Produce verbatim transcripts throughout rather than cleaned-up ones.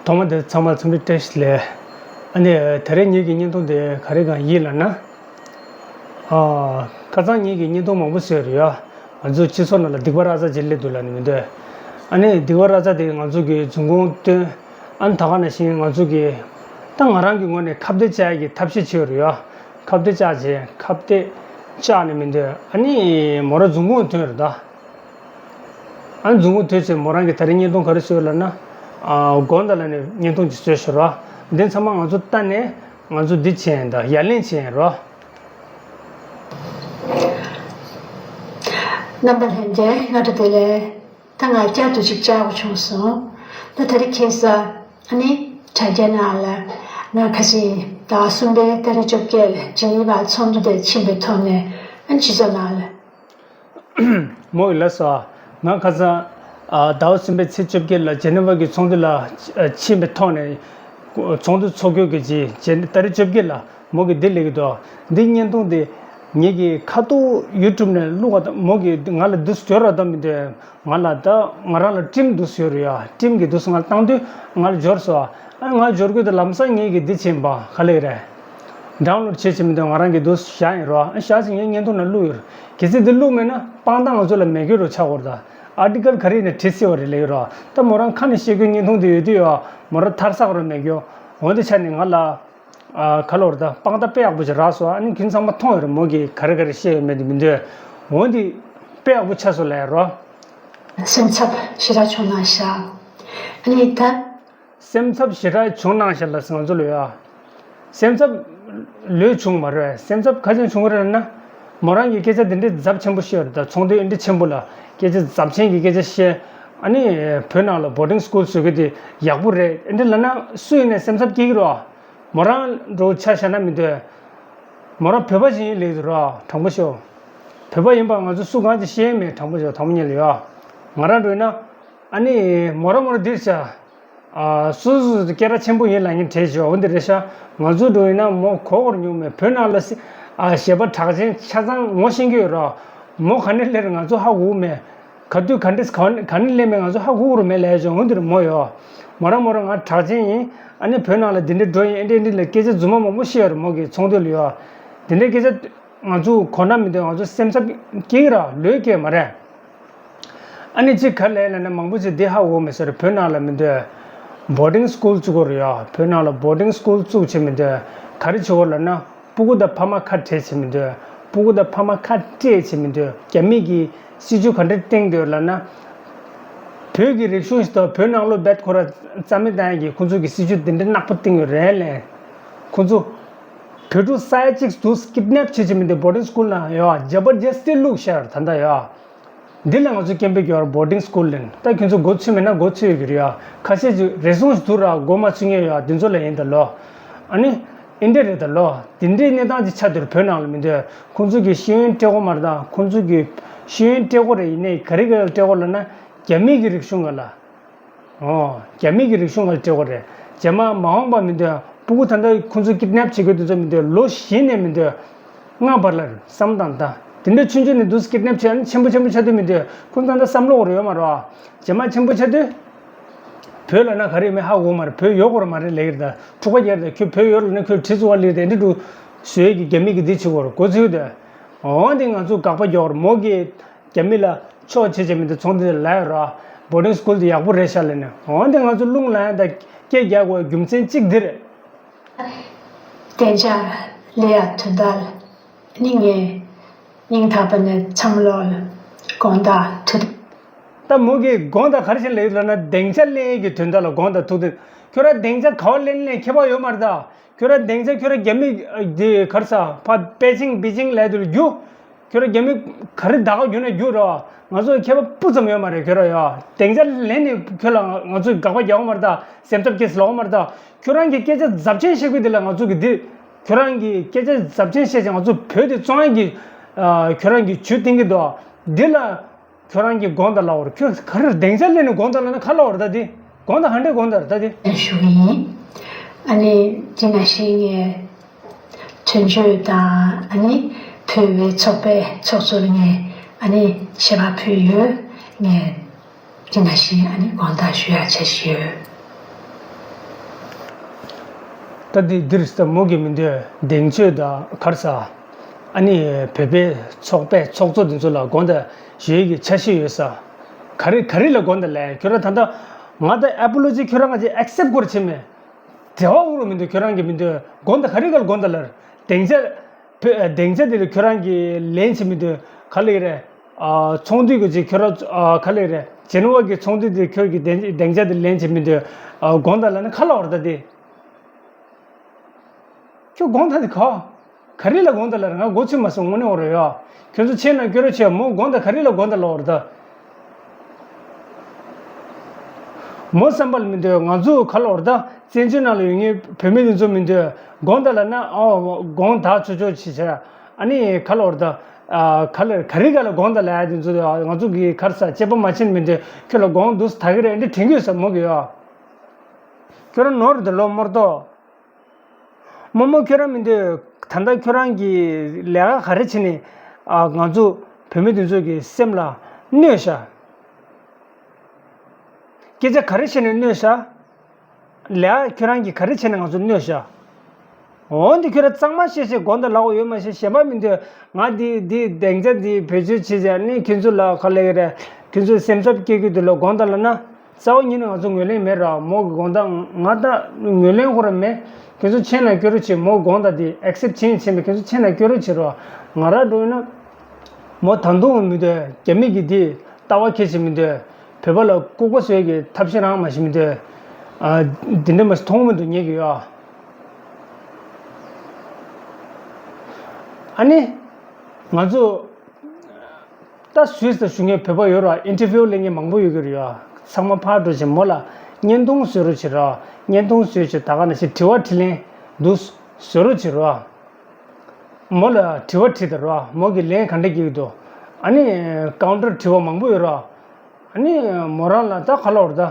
ཐོག་མ་དེ་ཚང་མ་འཚམས་འདྲི་བཀྲ་ཤིས་བདེ་ལེགས། ཨ་ནི་ད་རེས་ངེད་ཀྱི་བརྙན་ཐུང་དེ་ག་རེ་གང་ཡིན་ལབ་ན། ཨ། ཁ་སང་ངེད་ཀྱི་བརྙན་ཐུང་མང་པོ་བཟོས་རེད་ཡ། ང་ཚོ་སྤྱི་ཚོགས་ནང་ལ་སྡིག་པ་ར་ཛ་ཅིག་སླེབས་འདུག་ལབ་ནས་མི་འདོད། ཨ་ནི་སྡིག་པ་ར་ཛ་དེ་ང་ཚོ་གི་རྫུན་གོང་བཏོན། ཨ་ནི་ད་ག་ནང་བཞིན་ང་ཚོ་གི། ད་ང་རང་གི་ངོས་ནས་ཁ་གཏད་བཅག་ཡ་གི་ཐབས་ཤེས་བྱས་རེད་ཡ། ཁ་གཏད་བཅག་བྱས་ཁ་གཏད་བཅག་ནས་མི་འདོད། ཨ་ནི་མོ་རང་རྫུན་གོང་བཏོན་རེད་ད། ཨ་ནི་རྫུན་གོང་ཐོས་ཚེ་མོ་རང་གིས་ད་རེས་བརྙན་ཐུང་ག་རེ་བཟོས་ལབ་ན། ཨ། དགོངས་དག་ལབ་ནས་བརྙན་ཐུང་ཅིག་བཟོས་ཤག་རོ། འདི་ཚང་མ་ང་ཚོ་ལྟ་ནས་ང་ཚོ་འདི་བྱས་ཡིན་ད། ཡ་ལན་བྱས་ཡིན་རོ། རྣམ་པ་ལྷན་རྒྱས་སྔ་དྲོ་བདེ་ལེགས། ད་ང་བསྐྱར་དུ་ཅིག་བཅར་དགོས་བྱུང་སོང་། ད་ད་རེས་ཁ་སང་ཨ་ནི་དྲ་རྒྱ་ནང་ལ་ང་ཁ་ཤས་ཟླ་བ་གསུམ་པའི་ཏ་རིག་བཅོ་བརྒྱད་ལ་ཇི་ནི་ཝར་ཚོགས་འདུ་དེར་ཕྱིན་པའི་ཐོག་ནས་ཨ་ནི་སྤྱི་ཚོགས་ནང་ལ། མོ་ཡིས་ལབ་སོང་། ང་ཁ་སང་ཨ་ཟླ་བ་གསུམ་པའི་ཚེས་བཅོ་བརྒྱད་ལ་ཇི་ནི་ཝར་གྱི་ཚོགས་འདུ་ལ་ཕྱིན་པའི་ཐོག་ནས་ཚོགས་འདུ་ཚོགས་རྒྱུ་གི་ཅིག་ཇེ་ཏ་རིག་བཅོ་བརྒྱད་ལ་མོ་གིས་འདི་སླེབས་ཀྱི་འདུག། འདི་བརྙན་ཐུང་འདི་ངེད་ཀྱི་ཁ་ཐུག་ཡུ་ཊུབ་ནས་བླུགས་པ་དང་། མོ་གིས་ང་ལ་འདི་སྦྱོར་རོགས་གཏོང་མི་འདོད། ང་ལ་ད་ང་རང་ལ་ཊིམ་འདུག་ཡོད་རེད་ཡ། ཊིམ་གྱིས་འདུག་ང་ལ་བཏང་དུས་ང་ལ་འབྱོར་སོང་། ཨ། ང་འབྱོར་དགོས་དུས་ལམ་སང་ངེད་ཀྱིས་འདི་བྱིན་པ་ག་ལེ་རེད། ཌའུན་ལོཌ་བྱེད་བྱེད་མི་འདུག། ང་རང་གིས་འདུག་བཞག་ཡིན་རོ། ཨ། བཞག་ཟིན་ངས་བརྙན་ཐུང་ནང་བླུགས་ཡོད། གལ་སྲིད་འདི་བླུགས་མེད་ན་དཔང་རྟགས་ང་ཚོ་ལ་མེད་རྒྱུ་རུ་ཆགས་ཡོད་རེད་ད། ཨར་ཊི་ཀལ་ག་རེ་ཡིན་ན་བྲིས་སྲིད་པ་རེད་ལབ་ཀྱི་རོ། ད་མོ་རང་ཁ་ནས་བཤད་རྒྱུའི་བརྙན་ཐུང་འདི་ཡོད་དུས་ཡོ། མོ་རང་ཐར་ས་ག་རུ་མེད་རྒྱུ། འོ་འདི་ཆ་ནས་ང་ལ། ཨ། ག་ལབ་རེད་ད། དཔང་རྟགས་དཔེ་ཡག་པོ་ཅིག་རག་སོང་། ཨ་ནི་ཁྱེད་ཚང་མ་མཐོང་ཡོད་རེད། མོ་གིས་ག་རེ་ག་རེ་བཤད་ཡོད་མེད་དེ་མི་འདོད། འོ་འདི་དཔེ་ཡག་པོ་ཆགས་སོང་ལབ་ཡ་རོ། སེམས་འཚབ་ཞེ་དྲག་བྱུང་གནང་ཤག། ཨ་ནི་ད། སེམས་འཚབ་ཞེ་དྲག་བྱུང་གནང་ཤག་ལབ་སོང་། ང་ཚོ་ལོས་ཡ། སེམས་འཚབ་ལོས་བྱུང་མ་རེད། སེམས་འཚབ་ག་རེ་བྱུང་གི་རེད་ན། མོ་རང་གིས་སྐད་ཆ་འདི་འདྲའི་ཚབས་ཆེན་པོ་བཤད་ཡོད་རེད་ད། ཚོགས་འདུ་འདི་འདྲའི་ཆེན་པོ་ལ་སྐད་ཆ་ཚབས་ཆེན་གྱི་སྐད་ཆ་བཤད། ཨ་ནི་བོད་ནང་ལ་བོར་ཌིང་སི་ཀུལ་བཟོ་གི་དེ་ཡག་པོ་རེད། འདི་འདྲ་ལབ་ན་སུ་ཡིན་ནའི་སེམས་འཚབ་སྐྱེ་གི་རེད། མོ་རང་འདྲ་བོ་ཆ་བཞག་ན་མི་འདོད། མོ་རང་བོད་པ་ཞིག་ཡིན་ལབ་ཀྱི་འདུག་ར། དྲང་པོ་ཤོད། བོད་པ་ཡིན་པ་ང་ཚོ་སུ་གང་ཅིག་ཤེས་མེད། དྲང་པོ་ཤོད། དྲང་པོ་ཉིད་ལ་ཡོད། ང་རང་འདྲ་བོ་ཡིན་ན། ཨ་ནི་མོ་རང་མོ་རང་འདིར་བྱ། ཨ། སོ་སོ་སྐད་གྲགས་ཆེན་པོ་ཡིན་ལབ་མཁན་གྲས་ཤོད། འོ་འདི་རེད་ཤག། ང་ཚོ་འདྲ་བོ་ཡིན་ན་མོ་གོ་སྐོར་ཉུང་མེད། བོད་ནང་ལ་སི། ཨ། གཞས་པ་གྲགས་ཅན་ཆ་ཚང་ངོ་ཤེས་ཀྱི་ཡོད་ར། མོ་ག་ནས་སླེབས་རེད་ང་ཚོ་ཧ་གོ་མེད། ག་དུས་ག་འདྲས་ག་ག་ནས་སླེབས་མེད་ང་ཚོ་ཧ་གོ་རུ་མེད་ལབ་ཡ་ཅིག་འོང་དེར་མོ་ཡོད། མོ་རང་མོ་རང་ང་གྲགས་ཅན་ཡིན། ཨ་ནི་བོད་ནང་ལ་འདི་འདྲའི་འགྲོ་ཡིན། ཨེ་འདྲས་འདི་ལ་སྐད་ཆ་རྫུན་མ་མང་པོ་བཤད་ཡོད་རེད། མོ་གི་ཚོགས་འདུ་ལ་ཡོད། འདི་འདྲའི་སྐད་ཆ་ང་ཚོ་གོ་ན་མི་འདོད། ང་ཚོ་སེམས་འཚབ་སྐྱེ་གི་ར། ལོས་སྐྱེ་མ་རེད། ཨ་ནི་གཅིག་ག་ལས་ལབ་ན་མང་པོ་ཅིག་འདི་ཧ་གོ་མེད་ས་རེད། བོད་ནང་ལ་མི་འདོད། བོར་ཌིང་སི་ཀུལ་བཙུགས་དགོས་རེད་ཡ། བོད་ནང་ལ་བོར་ཌིང་སི་ཀུལ་བཙུགས་བྱེད་མི་འདོད། ག་རེ་བྱེད་དགོས་ལབ་ན། སྤུ་གུ་དང་ཕ་མ་ཁ་བྲལ་བྱེད་མི་འདོད། སྤུ་གུ་དང་ཕ་མ་ཁ་སྤྲད་བྱེད་མི་འདོད། རྒྱ་མི་གི་སྲིད་ཇུས་ག་འདྲ་བཏིང་འདུག་ལབ་ན། བོད་ཀྱི་རིག་གཞུང་ཞིག་དང་བོད་ནང་ལོགས་རྦད་ཁོ་ར་རྩ་མེད་བཏང་ཡག་གི་ཁོང་ཚོ་གི་སྲིད་ཇུས་དེ་འདྲ་ནག་པོ་བཏིང་ཡོད་རེད་ལས། ཁོང་ཚོ་བོད་ཕྲུག་ས་ཡ་གཅིག་ཏུ་ཀིཌ་ནེབ་བྱེད་བྱེད་མི་འདོད། བོར་ཌིང་སི་ཀུལ་ནང་ཡོད། ཇ་བར་ཇ་སི་ཏི་བླུགས་ཤར་ད་ལྟ་ཡོད། འདི་ལ་ང་ཚོ་སྐད་འབོད་རྒྱག་རོགས། བོར་ཌིང་སི་ཀུལ་ལེན། ད་ཁྱོད་ཚོ་མགོ་ཚོས་མེད་ན་མགོ་ཚོས་ཡོད་ཀྱི་རེད་ཡ། ཁ་ཤས་ཅིག་རེ་ཟུང་ཞིག་འདུག་ར། མགོ་མ་ཚོས་མཁན་ཡོད་ཡ། འདི་ཚོ་ལ་ཡིན་ད་ལོ། ཨ་ནི་ཨིན་འདྲ་རེད་ད་ལོ། འདི་འདྲའི་གནས་སྟངས་ཅིག་ཆགས་འདུག་ར། བོད་ནང་ལ་མི་འདོད། ཁོང་ཚོ་གི་ཤེས་ཡོན་སྤྲད་དགོས་མ་རེད་ད། ཁོང་ཚོ་གི་ཤེས་ཡོན་སྤྲད་དགོས་རེད། ཡིན་ནའི་ག་རེ་ག་རེ་སྤྲད་དགོས་ལབ་ན། རྒྱ་མི་གི་རིག་གཞུང་ག་ལ། ཨོ། རྒྱ་མི་གི་རིག་གཞུང་ལ་སྤྲད་དགོས་རེད། རྗེས་མ་མ་འོངས་པ་མི་འདོད། སྤུ་གུ་ད་ལྟ་ཁོང་ཚོ་ཀིཌ་ནེབ་བྱེད་དགོས་དུས་ཚོད་མི་འདོད། ལོ་བཞི་ནས་མི་འདོད། ལྔ་བར་ལ་བསམ་བཏང་ད། དེ་འདྲ་ཆུང་ཆུང་ནས་འདུག་ཀིཌ་ནེབ་བྱས་ཨ་ནི་ཆེན་པོ་ཆེན་པོ་ཆགས་དུས་མི་འདོད། ཁོང་ཚོ་ད་ལྟ་བསམ་བློ་འོར་ཡོད་མ་རེད་བ། རྗེས་མ་ཆེན་པོ་ཆགས་དུས། བོད་ལབ་ན་ག་རེ་ཡོད་མེད་ཧ་གོ་མ་རེད། བོད་ཡོད་དགོས་རེད་མ་རེད་ལབ་ཀྱི་རེད་ད། འཁྲུག་པ་རྒྱག་རེད་ད། ཁྱོད་བོད་ཡོད་ལབ་ན་ཁྱོད་གྲི་བཙུགས་པ་ལབ་ཀྱི་རེད་ད། འདི་འདྲ་བཟོ་ཡས་ཀྱི་རྒྱ་མི་གིས་འདི་བྱེད་དགོས་རེད། མགོ་ཚོས་ད། འོ་འདི་ང་ཚོ་དགག་པ་རྒྱག་རེད། མོ་གིས། རྒྱ་མི་ལ་ཕྱོགས་ཆེ་ཆེ་མི་འདུག་ཚོང་འདི་ལ་ཡོད་ར། བོར་ཌིང་སི་ཀུལ་དེ་ཡག་པོ་རེད་ཤག་ལབ་ནས། འོ་འདི་ང་ཚོ་རླུང་ལ་ཡང་ད་སྐད་རྒྱག་དགོས་རྒྱུ་མཚན་གཅིག་འདི་རེད། བདེ་འཇགས་ལས་ཡ་དོན་དག་ནི་ངས་སྙིང་ཐག་པ་ནས་ཚང་མ་ལོག་ལ་དགོངས་དག་ཐུགས། ད་མོ་གིས་དགོངས་དག་ག་རེ་བྱས་ལབ་ཡོད་ལབ་ན། སྡིངས་ཆ་ལེན་ཡས་ཀྱི་དོན་དག་ལ་དགོངས་དག་ཐུགས་རྗེ་ཆེ། ཁྱོད་རང་སྡིངས་ཆ་ག་བ་ལེན་ལེན་ཁྱད་པར་ཡོད་མ་རེད་ད། ཁྱོད་རང་སྡིངས་ཆ་ཁྱོད་རང་རྒྱ་མི་འདི་ག་རེ་ཟ་ཕ་པེ་ཅིང་པེ་ཅིང་ལབ་དུས་ལ་རྒྱུགས། ཁྱོད་རང་རྒྱ་མི་ག་རེ་ད་ག་རྒྱུགས་ན་རྒྱུགས་རོགས། ང་ཚོ་ཁྱད་པར་སྤུ་ཙམ་ཡོད་མ་རེད། ཁྱོད་རང་ཡ་སྡིངས་ཆ་ལེན་ནས་ཁྱོད་ལ་ང་ཚོས་དགག་པ་རྒྱག་གི་མ་རེད་ད། སེམས་འཚབ་སྐྱེས་ལབ་ཀྱི་མ་རེད་ད། ཁྱོད་རང་གི་སྐད་ཆ་ཚབས་ཆེན་བཤད་གི་འདི་ལ་ང་ཚོ་གི་འདི། ཁྱོད་རང་གི་སྐད་ཆ་ཚབས་ཆེན་བཤད་ཅིང་ང་ཚོ་བོད་དེ་བཙོང་ཡས་ཀྱི། ཨ། ཁྱོད་རང་གི་ཇུས་བཏིང་གི་འདུག་འདི་ལ། ཁྱོད་རང་གིས་དགོངས་དག་ལབ་པ་རེད། ཁྱོད་ག་རེ་སྡིངས་ཆ་ལེན་ནས་དགོངས་དག་ལབ་ན་ག་ལབ་པ་རེད་ད་དེ། དགོངས་དག་ག་འདྲས་དགོངས་དག་རེད་ད་དེ། ཞུ་གི་ཡིན། ཨ་ནི་དེ་ནང་བཞིན་ངས་དོན་གཅོད་དང་ཨ་ནི་བོད་པའི་ཚོགས་པའི་ཚོགས་གཙོ་ལ་ངས་ཨ་ནི་ཞལ་པར་ཕུལ་ཡོད། ངས་དེ་ནང་བཞིན་ཨ་ནི་དགོངས་དག་ཞུ་ཡག་འཆར་གཞི་ཡོད། ད་འདི་འདིར་ད་མོ་གི་མི་འདོད་གདེང་ཚོད་དང་གར་ས། ཨ་ནི་བོད་པའི་ཚོགས་པའི་ཚོགས་གཙོ་འདི་ཚོ་ལ་དགོངས་དག་ཞུ་ཡས་ཀྱི་འཆར་གཞི་ཡོད་ས། ག་རེ་ག་རེ་ལ་དགོངས་དག་ལས། ཁྱོད་རང་ད་ལྟ་ང་ད་ཨེ་པོ་ལོ་ཇི་ཁྱོད་རང་ང་ཅིག་ཨེག་སེབ་སྐོར་བྱེད་མེད། དེ་བ་འུ་རུ་མི་འདུག་ཁྱོད་རང་གི་མི་འདོད་དགོངས་དག་ག་རེ་ག་ལ་དགོངས་དག་ལར། སྡིངས་ཆ། བོད་སྡིངས་ཆ་དེ་ལ་ཁྱོད་རང་གི་ལེན་བྱེད་མི་འདོད་ག་ལ་ཡི་རེད། ཨ། ཚོགས་འདུ་གི་ཅིག་ཁྱོད་རང་ཨ། ག་ལ་ཡི་རེད། ཇེ་ནི་ཝ་གི་ཚོགས་འདུ་དེ་ཁྱོད་ཀྱི་སྡིངས་སྡིངས་ཆ་དེ་ལེན་བྱེད་མི་འདོད། ཨ། དགོངས་དག་ལ་ནི་ག་ལ་འོར་ད་དེ། ཁྱོད་དགོངས་དག་དེ་ག་ག་རེ་ལ་དགོངས་དག་ལ་རེད། ང་མགོ་ཚོས་མ་སོང་དངོས་གནས་འོ་རེད་ཡ། ཁྱོད་ཚོ་ཆེ་ན་སྐྱོ་རོ་ཆེ་མོ་དགོངས་དག་ག་རེ་ལ་དགོངས་དག་ལ་འོར་ད། མོ་བསམ་པ་ལ་མི་འདོད་ང་ཚོ་ག་ལ་འོར་ད། བཙན་བྱོལ་ནང་ལ་ཡོད་ངེས་བོད་མི་དེ་ཚོ་མི་འདོད་དགོངས་དག་ལ་ན་ཨོ་དགོངས་དག་ཆོག་ཆོག་ཆེ་ཆེ། ཨ་ནི་ག་ལ་འོར་ད། ཨ། ག་ལ་ག་རེ་ག་ལ་དགོངས་དག་ལ་ཡ་དེ་ཚོ་ང་ཚོ་གི་གར་ས་དཔྱད་པ་མ་ཕྱིན་མི་འདོད་ཁྱོད་ལ་དགོངས་འདུག་ད་གི་རེད་འདི་དྲན་གི་ཡོད་ས་མོ་གི་ཡ། ཁྱོད་རང་ནོར་འདི་ལོ་མོར་ཏོ། རྨོ་མོ་ཁྱོད་རང་མི་འདོད་ད་ལྟ་ཁྱོད་རང་གིས་ལས་ཀ་ག་རེ་བྱས་ནས་ཨ། ང་ཚོ་བོད་མི་འདི་ཚོ་གི་སེམས་ལ་གནོད་ཤག་སྐད་ཆ་ག་རེ་བྱས་ནས་གནོད་ཤག་ལས་ཀ་ཁྱོད་རང་གིས་ག་རེ་བྱས་ནས་ང་ཚོ་གནོད་ཤག་འོ་འདི་ཁྱོད་རང་གཙང་མ་བཤད་བཤད་དགོངས་དག་ལབ་དགོས་ཡོད་མ་ཤེས་གཞན་པ་མི་འདོད་ང་འདི་འདི་སྡིངས་ཆ་འདི་བེད་སྤྱོད་བྱེད་བྱས་ནས་ཁྱོད་ཚོ་ལ་ག་ལ་ཡི་རེད། ཁྱོད་ཚོ་སེམས་འཚབ་སྐྱེ་གི་འདུག་ལ་དགོངས་དག་ལབ་ན། རྩ་བ་ཉིད་ནས་ང་ཚོ་ངོས་ལེན་མེད་ར་མོ་གི་དགོངས་དག་ང་ད་ངོས་ལེན་ཁོ་ར་མེད། ཁྱོད་ཚོ་ཆེ་ན་སྐྱོ་རོ་ཆེ་མོ་དགོངས་དག་འདི་ཨེག་སེབ་བྱེད་ཡིན་བྱེད་མེད་ཁྱོད་ཚོ་ཆེ་ན་སྐྱོ་རོ་ཆེ་རོ། ང་ར་འགྲོ་ཡིན་ན་མོ་ད་དུང་མི་འདོད་རྒྱ་མི་གི་འདི་ལྟ་བ་ཁྱད་ཆེ་མི་འདོད་བོད་པ་ལ་ལྐུགས་པ་བཟོས་ཀྱི་ཐབས་ཤེས་རང་མ་ཤེས་མི་འདོད། ཨ། འདི་འདྲ་མ་མཐོང་མི་འདུག་ཉེ་གི་ཡོད། ཨ་ནི། ང་ཚོ། ད་སུད་སི་ཞུ་མཁན་བོད་པ་ཡོད་ར་ཨིན་ཊར་བིའུ་ལེན་མཁན་མང་པོ་ཡོད་ཀྱི་རེད་ཡ། ཚང་མ་ཕར་འགྲོ་བྱས་མོ་ལ་བརྙན་ཐུང་བཟོ་རོགས་བྱེད་ར། བརྙན་ཐུང་བཟོས་བྱས་ད་ག་ནང་བཞིན་དྲི་བ་དྲིས་ལན་འདུག་བཟོ་རོགས་བྱེད་ར། མོ་ལ་དྲི་བ་དྲིས་དང་ར་མོ་གིས་ལན་ག་འདྲ་རྒྱག་གི་འདུག་ཨ་ནི་ཀའུན་ཊར་དྲི་བ་མང་པོ་ཡོད་ར། ཨ་ནི་མོ་རང་ལ་ད་ག་ལ་འོར་ད།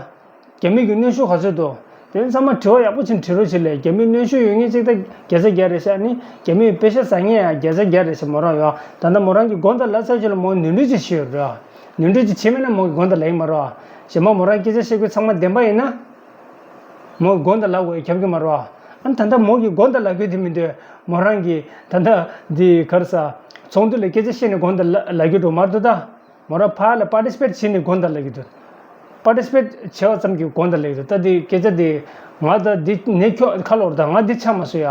རྒྱ་མི་གི་གནོན་ཤུགས་ག་ཚོད་འདུག་དེ་ཚང་མ་དྲི་བ་ཡག་པོ་ཅིག་དྲི་རོགས་བྱེད་ལས་རྒྱ་མི་གནོན་ཤུགས་ཡོད་མཁན་ཅིག་ད་བརྒྱ་ཆ་བརྒྱ་རེད་ཤག་ཨ་ནི་རྒྱ་མི་པེ་ཤ་ཟ་མཁན་ཡང་བརྒྱ་ཆ་བརྒྱ་རེད་ཤག་མོ་རང་ཡོད་ད་ལྟ་མོ་རང་གི་དགོངས་དག་ལབ་ཚར་རྗེས་ལ་མོ་ནོར་འཁྲུལ་ཅིག་བྱས་ཡོད་རེད། ནོར་འཁྲུལ་ཅིག་བྱས་མེད་ན་མོ་གི་དགོངས་དག་ལབ་ཀྱི་མ་རེད། གཞན་པ་མོ་རང་སྐད་ཆ་བཤད་དགོས་ཚང་མ་བདེན་པ་ཡིན་ན། མོ་གི་དགོངས་དག་ལབ་དགོས་ཁྱབ་ཀྱི་མ་རེད། ཨ་ནི་ད་ལྟ་མོ་གི་དགོངས་དག་ལབ་དགོས་དེ་མི་འདུག་མོ་རང་གི་ད་ལྟ་འདི་ག་རེ་ཟ། ཚོགས་འདུ་ལ་སྐད་ཆ་བཤད་ནས་དགོངས་དག་ལབ་ལབ་རྒྱུ་འགྲོ་མ་འདུག་ད། མོ་རང་ཕར་ལ་པར་ཊི་སི་པེཊ་བྱས་ནས་དགོངས་དག་ལབ་ཀྱི་འདུག་པར་ཊི་སི་པེཊ་བྱས་པ་ཙམ་གྱིས་དགོངས་དག་ལབ་ཀྱི་འདུག་ད་འདི་སྐད་ཆ་འདི་ང་ད་འདི་ནས་ཁྱོད་ཁ་ལོར་ད་ང་འདི་ཆགས་མ་སོང་ཡ།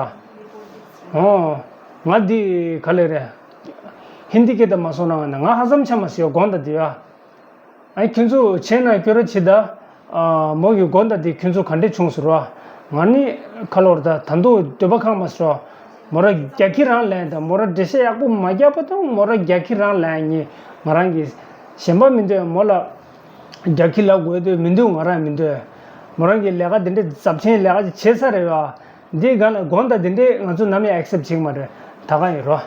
ཨོ། ང་འདི་ག་ལེ་རེད། ཧིན་དི་སྐད་ད་མ་སོང་ན་ང་ཧ་ཙམ་ཆགས་མ་སོང་ཡ་དགོངས་དག་འདི་ཡ། ཨ་ཁྱོད་ཚོ་བྱས་ན་སྐྱོ་ར་ཆེ་ད། མོ་གི་དགོངས་དག་འདི་ཁྱོད་ཚོ་ག་འདྲས་བྱུང་ཟེར་བ། ང་ནི་ཁ་ལོར་ད་ད་དུང་འདོད་པ་ཁེངས་མ་སོང་། མོ་ར་རྒྱ་ཁྱི་རང་ལན་དང་མོ་ར་འགྲེལ་བཤད་ཡག་པོ་མ་རྒྱག་པ་དང་མོ་ར་རྒྱ་ཁྱི་རང་ལན་ཉེ། ང་རང་གི་གཞན་པ་མི་འདོད་མོ་ལ་རྒྱ་ཁྱི་ལབ་དགོས་འདོད་མི་འདུག་ང་རང་མི་འདོད། མོ་རང་གི་ལས་ཀ་འདི་འདྲས་ཚབས་ཆེན་ལས་ཀ་ཅིག་བྱས་ཚར་རེད་བ། འདི་ག་ལ་དགོངས་དག་འདི་འདྲས་ང་ཚོ་ནམ་ཡང་ཨེག་སེབ་བྱེད་ཀྱི་མ་རེད། ད་ག་ཡིན་རོ།